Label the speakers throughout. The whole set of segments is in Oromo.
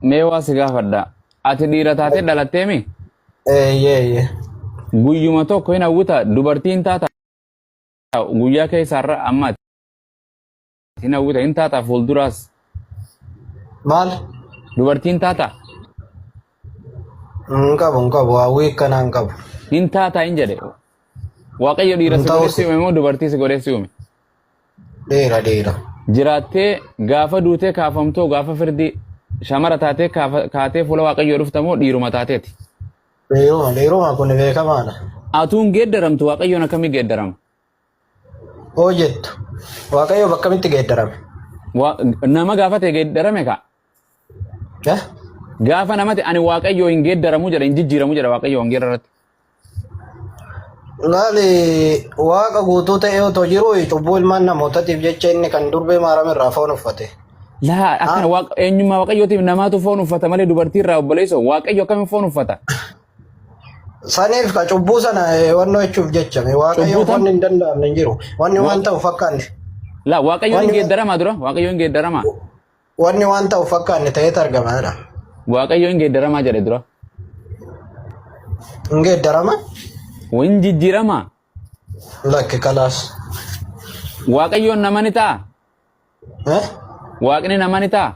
Speaker 1: Mee waa si gaafadha. Ati dhiira taatee dhalatteemi?
Speaker 2: Eeyyee eeyyee.
Speaker 1: Guyyuma tokko hin hawwita dubartiin taata guyyaa keessa irra amma hin hawwita hin taata fuulduraas
Speaker 2: Maal?
Speaker 1: Dubartiin taata.
Speaker 2: Hin qabu, hin qabu, hawwii akkanaa hin qabu.
Speaker 1: Hin taata hin jedhe. Waaqayyo dhiira
Speaker 2: Hin
Speaker 1: si
Speaker 2: ta'u
Speaker 1: godhee si uume moo dubartii si godhee si uume?
Speaker 2: Dhiira, dhiira.
Speaker 1: Jiraattee gaafa duutee kaafamtoo gaafa firdii shamara taatee kaatee fuula Waaqayyoo dhufta moo dhiiruma taateeti?
Speaker 2: Dhiiruma, dhiiruma, kun beekamaadha.
Speaker 1: Atuun geeddaramtu, Waaqayyoon akkamii geeddarama?
Speaker 2: Hoo jettu. Waaqayyo bakkamitti geeddarame?
Speaker 1: Nama gaafa ta'e geeddarame kaa.
Speaker 2: Eh?
Speaker 1: Gaafa namati ani Waaqayyoo hin geeddaramu jedha, hin jijjiiramu jedha Waaqayyo wangeela irratti.
Speaker 2: Laali, Waaqa guutuu ta'ee otoo jiru cubbuu ilmaan namootaatiif jecha inni kan durbee Maaram irraa foon uffate.
Speaker 1: Laa, akkana Waaqa eenyummaa Waaqayyootiif namaatu foon uffata malee dubartii irraa, obboleessoo, Waaqayyo akkamiin foon uffata?
Speaker 2: Saniif ka cubbuu sana wannoo jechuuf jechame Waaqayyo
Speaker 1: Cubbuu tam?
Speaker 2: wanni hin danda'amne hin jiru. Wanni waan ta'u fakkaanne.
Speaker 1: Laa, Waaqayyoon hin geeddaramaa dura? Waaqayyoon hin geeddaramaa?
Speaker 2: Wanni waan ta'u fakkaanne ta'eet argama jedha.
Speaker 1: Waaqayyoon hin geeddaramaa jedhe dura.
Speaker 2: Hin geeddarama?
Speaker 1: Hin jijjiiramaa?
Speaker 2: Lakki, kalaas.
Speaker 1: Waaqayyoon nama ni ta'a?
Speaker 2: Eh?
Speaker 1: Waaqni nama ni ta'a?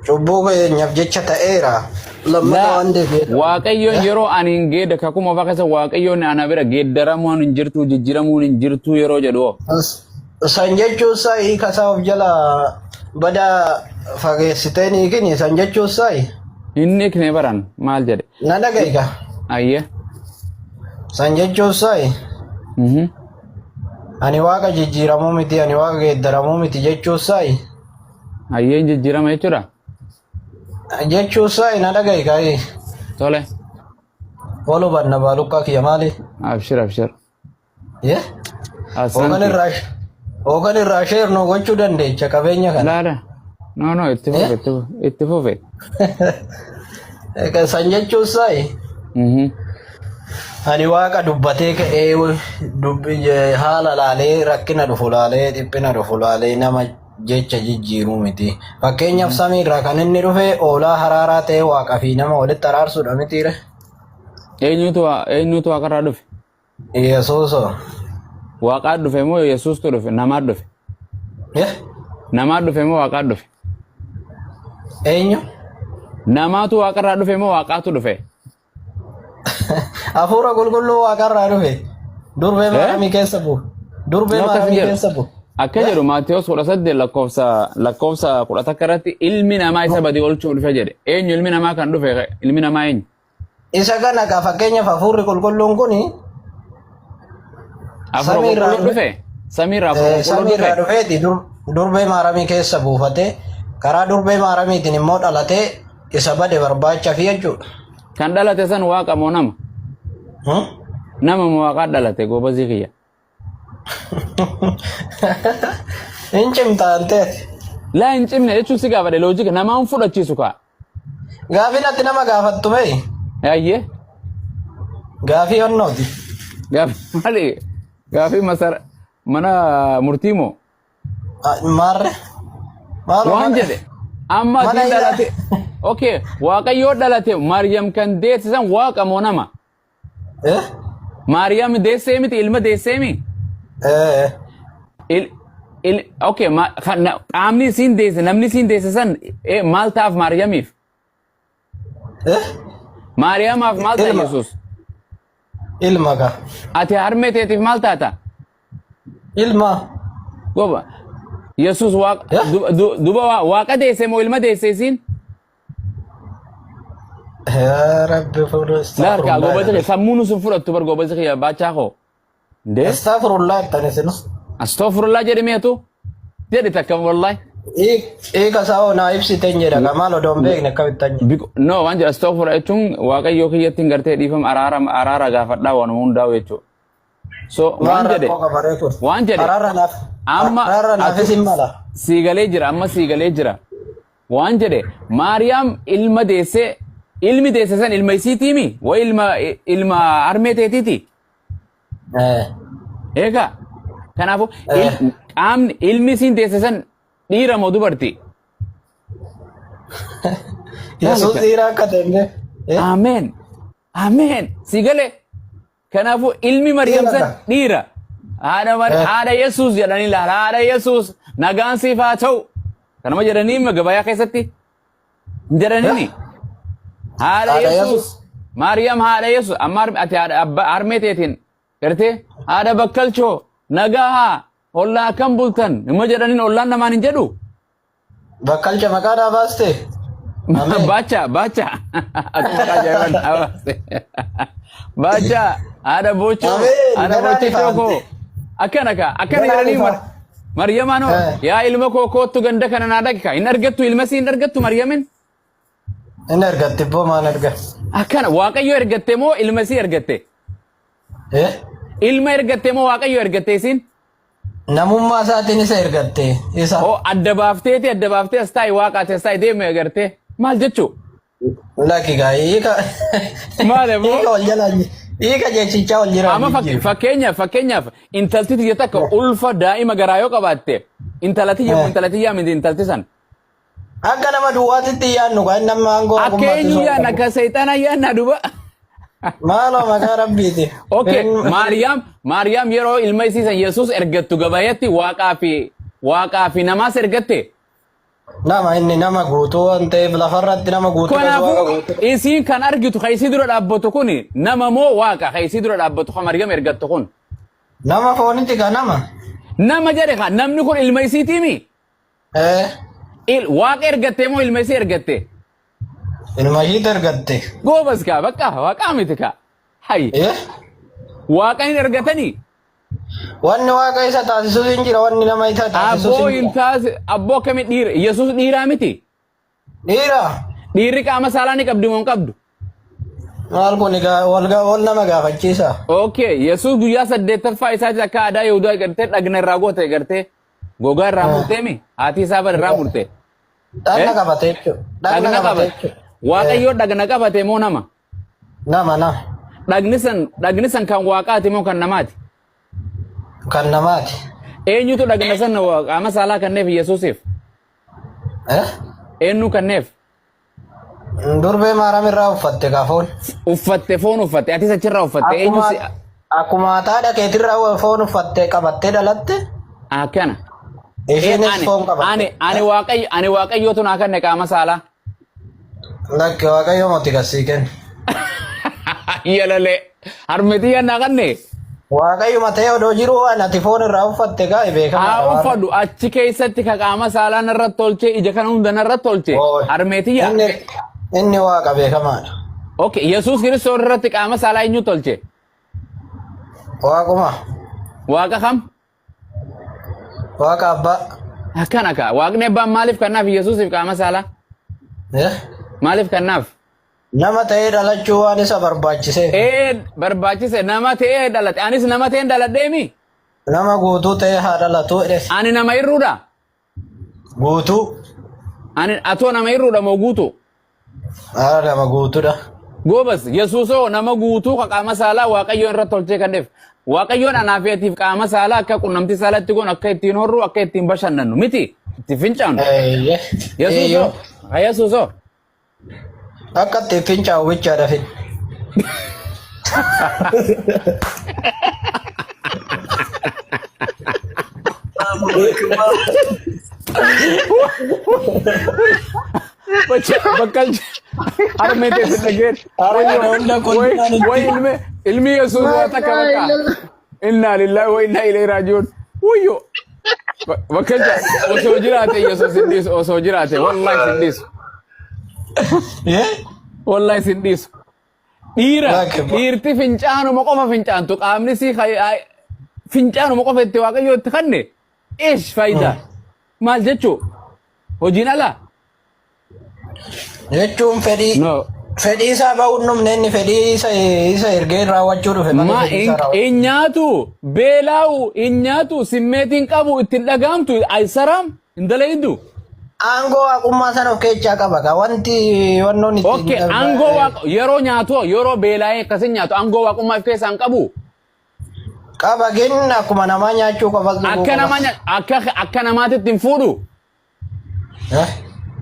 Speaker 2: Cubbuu keenyaaf jecha ta'eera. Lammata
Speaker 1: Laa,
Speaker 2: waan deebi'e.
Speaker 1: Waaqayyoon
Speaker 2: Eh?
Speaker 1: yeroo ani hin geedda kakuu moofaa keessa Waaqayyoon ana bira geeddaramuun hin jirtu, jijjiiramuun hin jirtu yeroo jedhu hoo?
Speaker 2: San jechuun isaa hiika isaa of jala bada fageessitee ni hiikini san jechuun isaa.
Speaker 1: Hin hiikne baran maal jedhe?
Speaker 2: Na dhaga'iga.
Speaker 1: Ayye.
Speaker 2: San jechuun isaa ani Waaqa jijjiiramuu miti, ani Waaqa geeddaramuu miti jechuun isaa.
Speaker 1: Ayyee, hin jijjiirama jechuudha.
Speaker 2: Jechuun isaa na dhaga'i kaa'ee.
Speaker 1: Tole.
Speaker 2: Waluu banna baalukkaa kiyya maali?
Speaker 1: Abshir, abshir.
Speaker 2: Ye? Hookan
Speaker 1: Asanti.
Speaker 2: irraa hookan irraa share nu gochuu dandeecha qabeenya kana.
Speaker 1: Laala. No, no, itti fufe, itti fufe, itti fufe.
Speaker 2: Egaa san jechuun isaa ani Waaqa dubbatee ka'ee dubbi haala laalee, rakkina dhufu laalee, dhiphina dhufu laalee nama jecha jijjiiruu miti. Fakkeenyaaf samii irraa kan inni dhufe oolaa haraaraa ta'ee Waaqa fi nama walitti araarsuudha mitiire.
Speaker 1: Eenyutu waaqarraa dhufe?
Speaker 2: Yesuusoo.
Speaker 1: Waaqaa dhufe moo Yesuustu dhufe? Namaa dhufe?
Speaker 2: Eh?
Speaker 1: Namaa dhufe moo Waaqaa dhufe?
Speaker 2: Eenyu?
Speaker 1: Namaatu waaqarraa dhufe moo Waaqaatu dhufe?
Speaker 2: Hafuura qulqulluu Waaqarraa dhufe. Durbee
Speaker 1: Eh?
Speaker 2: Maaramii keessa bu'u. Durbee
Speaker 1: No, akkas
Speaker 2: Maaramii
Speaker 1: jedhu.
Speaker 2: keessa bu'u.
Speaker 1: Akka jedhu Maatiyos 18 lakkoofsa 11 irratti ilmi namaa isa badii oolchuuf dhufe jedhe. Eenyu ilmi namaa kan dhufe? Ilmi namaa eenyu?
Speaker 2: Isa kana ka fakkeenyaaf hafuurri qulqulluun kuni
Speaker 1: Hafuura
Speaker 2: samii irraa
Speaker 1: qulqulluu
Speaker 2: dhufe.
Speaker 1: dhufe? Samii irraa hafuura qulqulluu
Speaker 2: Samii irraa
Speaker 1: dhufe?
Speaker 2: dhufeeti durbee Maaramii keessa buufatee, karaa durbee Maaramiitiin immoo dhalatee isa bade barbaachafi jechuudha.
Speaker 1: Kan dhalate san Waaqa moo nama?
Speaker 2: Hmm?
Speaker 1: Nama moo Waaqaa dhalate, goobazii kiyya?
Speaker 2: Hin cimta anteeti.
Speaker 1: Laa, hin cimne jechuun si gaafadhe, logic namaan fudhachiisu kaa.
Speaker 2: Gaafii natti nama gaafattu mee?
Speaker 1: Ayyee.
Speaker 2: Gaafii onnooti.
Speaker 1: Gaafii maali? Gaafii masara mana murtii moo?
Speaker 2: Maarre. Maaloo
Speaker 1: Waan
Speaker 2: mana
Speaker 1: jedhe amma
Speaker 2: mana
Speaker 1: atiin
Speaker 2: hidhaa.
Speaker 1: dhalate. Okay, Waaqayyoo dhalate Maariyam kan deesse san Waaqa moo nama?
Speaker 2: Eh?
Speaker 1: Maariyam deessee miti, ilma deessee mi?
Speaker 2: Eh.
Speaker 1: Il, il, okay, ma, kan, qaamni isiin deesse, namni isiin deesse san maal ta'aaf Maariyamiif?
Speaker 2: Eh?
Speaker 1: Maariyamaaf maal ta'a
Speaker 2: Ilma.
Speaker 1: Yesuus?
Speaker 2: Ilma ka.
Speaker 1: Ati harmee teetiif maal taata?
Speaker 2: Ilma.
Speaker 1: Goba. Yesuus Waaqa
Speaker 2: Eh?
Speaker 1: duba Waaqa deesse moo ilma deesse isiin?
Speaker 2: Yaa Rabbi fuudhu.
Speaker 1: Laarkaa goobazii kiyya, sammuu nu sun fudhattu bar, goobazii kiyya, baachaa koo. Ndee?
Speaker 2: Astaghfirullah jettan isin.
Speaker 1: Astaghfirullah jedhi meetu? Jedhi takka wallahi.
Speaker 2: Hiika isaa hoo naa ibsiten jedha ka, maal odoo hin beekne akkamittan jedha.
Speaker 1: No, waan jedhu, astaghfirullah jechuun Waaqayyoo kiyyatti hin gartee dhiifama araara araara gaafadhaa waanuma hundaa'u jechuudha. So waan
Speaker 2: Maal
Speaker 1: jedhe
Speaker 2: rakkoo qabaree kun?
Speaker 1: waan jedhe
Speaker 2: Araara naaf
Speaker 1: amma
Speaker 2: araara naafis hin mala.
Speaker 1: Siigalee jira, amma siigalee jira. Waan jedhe, Maariyaam ilma deessee, ilmi deesse san ilma isiitiimi way ilma harmee teetiiti.
Speaker 2: Eh.
Speaker 1: Eegaa kanaafuu
Speaker 2: Eh.
Speaker 1: qaamni ilmi isiin deesse san dhiira moo dubartii?
Speaker 2: Yesuus dhiira akka ta'e illee. Eh?
Speaker 1: Ameen. Ameen. Si galee. Kanaafuu ilmi Maryam
Speaker 2: Dhiira
Speaker 1: san
Speaker 2: dha.
Speaker 1: dhiira. Haadha Mar
Speaker 2: Eh.
Speaker 1: haadha Yesuus jedhanii laala. Haadha Yesuus nagaan siif haa ta'u. Kanuma jedhanii hima gabayaa keessatti. Hin jedhaniini. Haadha
Speaker 2: Haadha
Speaker 1: Yesuus.
Speaker 2: Yesuus.
Speaker 1: Maariyaam haadha Yesuus. Amma ati haadha abba harmee teetiin gartee haadha bakkalchoo nagaa haa ollaa akkam bultan hima jedhaniin ollaan namaan hin jedhu.
Speaker 2: Bakkalcha maqaa naa baaste. Ameen.
Speaker 1: Bacha, bacha. Ati maqaa ajaa'ibaa naa baaste. Bacha, haadha bochoo,
Speaker 2: Ameen.
Speaker 1: haadha
Speaker 2: Ganaa
Speaker 1: bochichoo koo.
Speaker 2: ifaante.
Speaker 1: Akkana kaa, akkana
Speaker 2: Ganaa
Speaker 1: jedhanii
Speaker 2: ifaa.
Speaker 1: Maryamaanoo
Speaker 2: Eh.
Speaker 1: yaa ilma koo koottu ganda kana naa dhaqi kaa. Hin argattu ilma sii hin argattu Maryamin.
Speaker 2: Inni ergatte ibboo maan erga?
Speaker 1: Akkana Waaqayyo ergatte moo ilma sii ergatte?
Speaker 2: Eh?
Speaker 1: Ilma ergatte moo Waaqayyo ergatte isiin?
Speaker 2: Namummaa isaatiin isa ergatte. Isa.
Speaker 1: Oo adda baafteeti adda baaftee as taa'i waaqaati as taa'i deeme agartee maal jechuu?
Speaker 2: Lakki gaa hiika.
Speaker 1: Maal immoo?
Speaker 2: Hiika wal jalaa hiika jechichaa wal jiraa
Speaker 1: Amma fakkeenyaaf intalti tiyya takka ulfa daa'ima garaa yoo qabaatte intala tiyya moo intala tiyyaa miti intalti san.
Speaker 2: Akka nama duwwaatitti hin yaadnu gaa inni amma aangoo
Speaker 1: Akka
Speaker 2: ogummaatti
Speaker 1: eenyu
Speaker 2: osoo hin
Speaker 1: yaadna
Speaker 2: qabu.
Speaker 1: akka seexana yaadna duba.
Speaker 2: Maaloo maqaa rabbiiti.
Speaker 1: Okay, Maariyaam yeroo ilma isii san Yesuus ergattu gabaayatti waaqaa fi namaas ergatte.
Speaker 2: Nama inni nama guutuu waan ta'eef lafarratti nama guutuu waaqa
Speaker 1: Kanaafuu
Speaker 2: guutuu.
Speaker 1: isiin kan argitu kan isii dura dhaabbatu kun nama moo waaqa kan isii dura dhaabbatu kan Maariyaam ergattu kun.
Speaker 2: Nama foonitti ka nama.
Speaker 1: Nama jedhe kan namni kun ilma isiitiimi.
Speaker 2: Eh,
Speaker 1: Waaqa ergatte moo ilma isii ergatte?
Speaker 2: Ilma ishiitu ergatte.
Speaker 1: Goobas kaa bakka waaqaa miti kaa. Hay
Speaker 2: Eh,
Speaker 1: waaqa hin ergatanii.
Speaker 2: Wanni waaqa isa taasisus hin jira, wanni nama isa taasisus
Speaker 1: Abboo
Speaker 2: hin
Speaker 1: hin
Speaker 2: jira.
Speaker 1: taasi abboo akkami dhiira Yesuus dhiiraa miti.
Speaker 2: Dhiira.
Speaker 1: Dhiirri qaama saalaa ni qabdi moo hin qabdu?
Speaker 2: Maal kun egaa wal nama gaafachiisa.
Speaker 1: Okay, Yesuus guyyaa saddeettaffaa isaatti akka aadaa Yihudaa gartee dhagna irraa goote gartee gogaa irraa murteemi haati isaa bar irraa murte.
Speaker 2: Dhagna qabate jechuudha. Dhagna
Speaker 1: Dhagna
Speaker 2: qabate
Speaker 1: qabate.
Speaker 2: jechuudha.
Speaker 1: Waaqayyoo dhagna qabate moo nama?
Speaker 2: Nama nama.
Speaker 1: Dhagni san kan waaqaati moo kan namaati?
Speaker 2: Kan namaati.
Speaker 1: Eenyutu dhagna san qaama saalaa kanneef Yesuusiif?
Speaker 2: Eh?
Speaker 1: Eenyu kanneef?
Speaker 2: Durbee Maaraam irraa uffatte kaa foon.
Speaker 1: Uffatte foon uffatte atis achirraa uffatte eenyu si
Speaker 2: Akkuma haadha keetirraa foon uffatte qabattee dhalatte.
Speaker 1: Akkana.
Speaker 2: Isheenis
Speaker 1: Ani
Speaker 2: foon qabatte.
Speaker 1: ani waaqayyootu naa kenne qaama saalaa.
Speaker 2: Lakki waaqayyo moti kasii kenne.
Speaker 1: Yalalee harmetii naa kenne.
Speaker 2: Waaqayyo ta'ee odoo jiru waan ati foon irraa uffatte gaa
Speaker 1: Haa
Speaker 2: beekamaadha.
Speaker 1: uffadhu achi keessatti ka qaama saalaa narra tolchee ija kana hunda narra tolche harmeetiyya.
Speaker 2: Inni waaqa beekamaadha.
Speaker 1: Okay, Yesuus Kiristoos irratti qaama saalaa eenyu tolche?
Speaker 2: Waaquma.
Speaker 1: Waaqa kam?
Speaker 2: Waaqa abbaa.
Speaker 1: Akkana kaa. Waaqni abbaan maaliif kannaaf Yesuusiif qaama saalaa?
Speaker 2: Eh?
Speaker 1: Maaliif kannaaf?
Speaker 2: Nama ta'ee dhalachuu waan isa barbaachiseef.
Speaker 1: Ee barbaachise nama ta'ee dhalate. Anis nama ta'een dhaladheemi.
Speaker 2: Nama guutuu ta'ee haa dhalatu jedhe.
Speaker 1: Ani nama irruudha.
Speaker 2: Guutuu.
Speaker 1: Ani atoo nama irruudha moo guutuu?
Speaker 2: Haala nama guutuudha.
Speaker 1: Goobas Yesuusoo nama guutuu ka qaama saalaa Waaqayyoon irra tolchee kenneef. Waaqayyoon anaa fi atiif qaama saalaa akka qunnamtii saalaatti goonu akka ittiin horru akka ittiin bashannannu miti itti fincaanu.
Speaker 2: Eeyyee.
Speaker 1: Yesuusoo ha Yesuusoo.
Speaker 2: Akka itti fincaa'u bichaadha fin.
Speaker 1: Bakka harmee teessi dhageen.
Speaker 2: Harmee hunda kolfaan itti.
Speaker 1: Way ilmi Yesuus waa takka bakka. Innaa lillahi wa innaa ilayhi raaji'uun. Wayyo. Bakka osoo jiraate Yesuus hin dhiisu osoo jiraate wallahi sin dhiisu.
Speaker 2: Eh?
Speaker 1: Wallahi sin dhiisu. Dhiira
Speaker 2: Lakki.
Speaker 1: Dhiirti fincaanuma qofa fincaantu qaamni sii fincaanuma qofa itti waaqayyoo itti kanne ish faayidaa. Maal jechuu? Hojiin alaa?
Speaker 2: Jechuun fedhii
Speaker 1: No.
Speaker 2: fedhii isaa ba'uun dhumne inni fedhii isa ergee raawwachuu dhufe malee
Speaker 1: Ma
Speaker 2: fedhii isaa raawwachuu.
Speaker 1: hin nyaatu beelaa'u hin nyaatu simmeetiin qabu ittiin dhagaamtu aysaraam hin dalaydu.
Speaker 2: Aangoo waaqummaa sana of keessaa qaba kaa wanti wannoon ittiin
Speaker 1: Okay, aangoo waaqa yeroo nyaatu yeroo beelaa'ee akkasin nyaatu aangoo waaqummaa of keessaa hin qabu.
Speaker 2: Qaba kenna akkuma namaa nyaachuu qofas dhuguu
Speaker 1: Akka
Speaker 2: qofa.
Speaker 1: nama akka namaatitti hin fuudhu.
Speaker 2: Eh?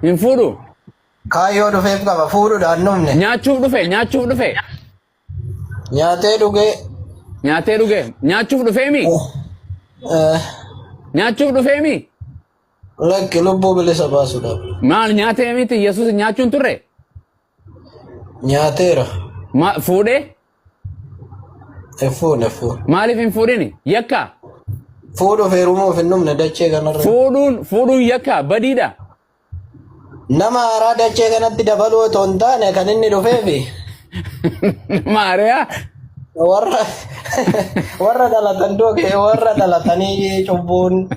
Speaker 1: Hin fuudhu.
Speaker 2: Kaayyoo dhufeef qaba fuudhuudhaan dhufne.
Speaker 1: Nyaachuuf dhufe nyaachuuf dhufe.
Speaker 2: Nyaatee dhugee.
Speaker 1: Nyaatee dhugee nyaachuuf dhufeemi.
Speaker 2: Eh,
Speaker 1: Nyaachuuf dhufeemi.
Speaker 2: Lakki lubbuu bilisa baasuudhaaf.
Speaker 1: Maal nyaatee miti Yesuus nyaachuun turre?
Speaker 2: Nyaateera.
Speaker 1: Ma fuudhee?
Speaker 2: Hin fuune fuune.
Speaker 1: Maaliif hin fuudhini? Yakka.
Speaker 2: Fuudhuuf heerumuuf hin dhumne dachee kanarra.
Speaker 1: Fuudhuun fuudhuun yakka badiidha.
Speaker 2: Nama haaraa dachee kanatti dabaluu otoo hin taane kan inni dhufeefi
Speaker 1: Maariyaa.
Speaker 2: warra warra dhalatan du'a warra dhalatanii cubbuun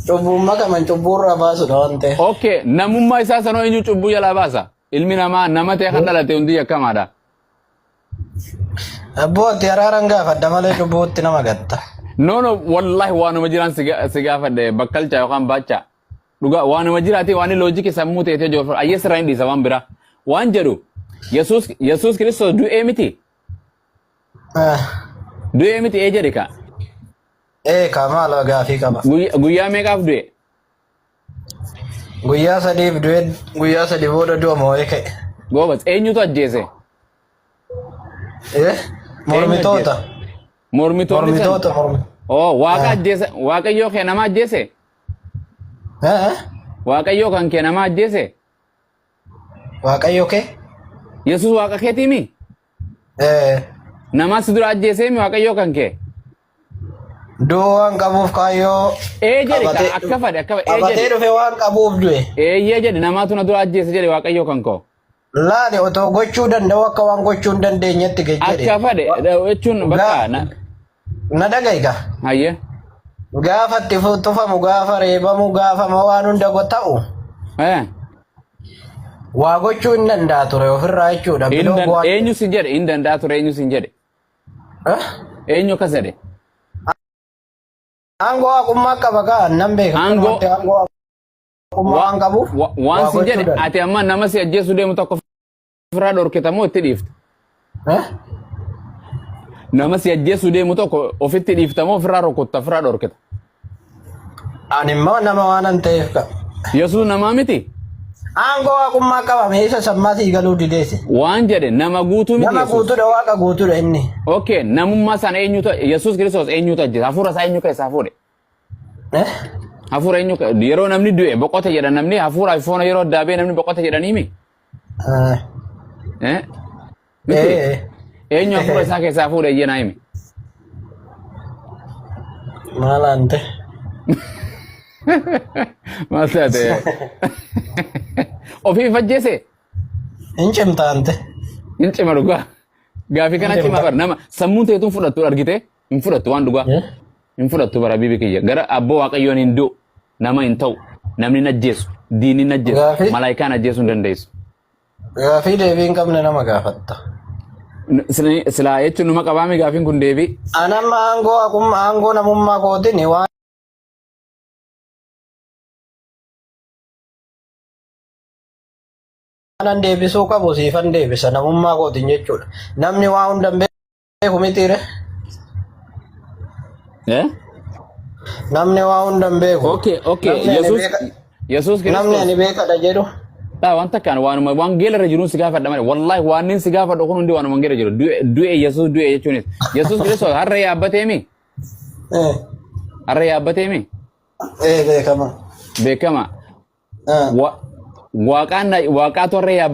Speaker 2: cubbuun makaman cubbuurraa baasudha waan ta'eef.
Speaker 1: Okay, namummaa isaa sanoo eenyu cubbuu jalaa baasa? Ilmi namaa nama ta'e kan dhalate hundi yakkamaadha.
Speaker 2: Abboo ati araaran gaafadha malee cubbuutti nama gatta.
Speaker 1: No no wallahi waanuma jiraan si gaafadhe bakkalcha yookaan baacha. Dhugaa waanuma jiraate waan loojikii sammuu ta'e jiru ayyee sirraa hin dhiisa waan biraa. Waan jedhu Yesuus Yesuus Kiristoos du'ee miti. Du'ee miti ee jedhe ka.
Speaker 2: Ee ka maal gaafii qaba.
Speaker 1: Guyyaa meeqaaf du'e?
Speaker 2: Guyyaa sadiif du'e guyyaa sadi booda du'a moo'ee ka'e.
Speaker 1: Goobas eenyutu ajjeese?
Speaker 2: Eh? Mormitoota.
Speaker 1: Mormitoonni san.
Speaker 2: Mormitoota mormi.
Speaker 1: Oh waaqa ajjeese waaqayyoo kee nama ajjeese?
Speaker 2: Eh?
Speaker 1: Waaqayyoo kan kee nama ajjeese?
Speaker 2: Waaqayyo kee?
Speaker 1: Yesuus waaqa keetiimi?
Speaker 2: Eh.
Speaker 1: Nama si dura ajjeeseemi waaqayyoo kan kee?
Speaker 2: Du'uu waan qabuuf kaayyoo
Speaker 1: Ee jedhe ka
Speaker 2: qabatee
Speaker 1: akka fadhe akka fadhe ee
Speaker 2: qabatee
Speaker 1: jedhe.
Speaker 2: dhufe waan qabuuf du'e.
Speaker 1: Eeyyee jedhe namaatu na dura ajjeese jedhe waaqayyoo kan koo.
Speaker 2: Laali otoo gochuu danda'u akka waan gochuu hin dandeenyetti gad jedhe.
Speaker 1: Akka fadhe jechuun bakka na
Speaker 2: Na dhaga'i gaa.
Speaker 1: hayyee.
Speaker 2: Gaafa itti tufamu gaafa reebamu gaafa ma waan hunda ta'u
Speaker 1: Eh.
Speaker 2: waa gochuu hin danda'a ture ofirraa jechuudha.
Speaker 1: Hin
Speaker 2: Biloo bu'aa.
Speaker 1: Eenyu sin jedhe hin danda'a ture eenyu sin jedhe.
Speaker 2: Eh?
Speaker 1: Eenyu akkas jedhe.
Speaker 2: Aangoo haqummaa qaba gaa nan beeka.
Speaker 1: Aangoo-
Speaker 2: Akkanumatti Aangoo haqummaa waan qabuuf
Speaker 1: Waan
Speaker 2: waa
Speaker 1: sin
Speaker 2: gochuu
Speaker 1: jedhe
Speaker 2: danda'a.
Speaker 1: ati amma nama si ajjeesuu deemu tokko ofirraa dhorkita moo itti dhiifta?
Speaker 2: Eh?
Speaker 1: Nama si ajjeesuu deemu tokko ofitti dhiifta moo ofirraa rukutta ofirraa dhorkita?
Speaker 2: Ani immoo nama waanan ta'eef qaba.
Speaker 1: Yesuus namaa miti.
Speaker 2: Aangoo haqummaa qaba meesha sammaa sii galuu dideesi.
Speaker 1: Waan jedhe nama guutuu miti
Speaker 2: Nama
Speaker 1: Yesuus.
Speaker 2: guutuudha waaqa guutuudha inni.
Speaker 1: Okay, namummaa sana eenyutu Yesuus Kiristoos eenyutu ajjeese? Hafuura isaa eenyu keessaa fuudhe?
Speaker 2: Eh?
Speaker 1: Hafuura eenyu yeroo namni du'e boqote jedha namni hafuura fi foona yeroo addaa ba'e namni boqote jedhaniimi?
Speaker 2: Eh.
Speaker 1: Eh? Miti?
Speaker 2: Eh.
Speaker 1: Eenyu hafuura isaa keessaa fuudhe iyyee naa himi.
Speaker 2: Maal aante?
Speaker 1: Maal taate? Ofiif ajjeese?
Speaker 2: Hin cimta ante.
Speaker 1: Hin cima dhugaa. Gaafii kana cima bar nama sammuun teetuun fudhattu argite hin fudhattu waan dhugaa. Hin fudhattu bara bibi kiyya. Gara abboo waaqayyoon hin du'u nama hin ta'u namni hin ajjeesu diinni hin ajjeesu
Speaker 2: Gaafii?
Speaker 1: malaayikaan ajjeesuu hin dandeessu.
Speaker 2: Gaafii deebii hin qabne nama gaafatta.
Speaker 1: Silaa jechuun numa qabaame gaafiin kun deebii.
Speaker 2: Anamma aangoo haqummaa aangoo namummaa kootiin waan anan deebisuu qabu siifan deebisa namummaa kootiin jechuudha. Namni waa hunda hin beeku mitiire.
Speaker 1: Eh?
Speaker 2: Namni waa hunda hin beeku.
Speaker 1: Okay, okay.
Speaker 2: Namni ani
Speaker 1: Yesuus
Speaker 2: beeka-
Speaker 1: Yesuus
Speaker 2: Namni
Speaker 1: Kiristoos.
Speaker 2: ani beekadha jedhu.
Speaker 1: Taa waan takkaan waanuma wangeela irra jiruun si gaafadha malee wallahi waan inni si gaafadhu kun hundi waanuma wangeela jiru du'e du'e Yesuus du'e jechuunis Yesuus Kiristoos har'a yaabbateemi
Speaker 2: Eh,
Speaker 1: har'a yaabbateemi
Speaker 2: eh, beekama.
Speaker 1: beekama
Speaker 2: Eh.
Speaker 1: Waaqaan waaqaatu har'a yaabbate.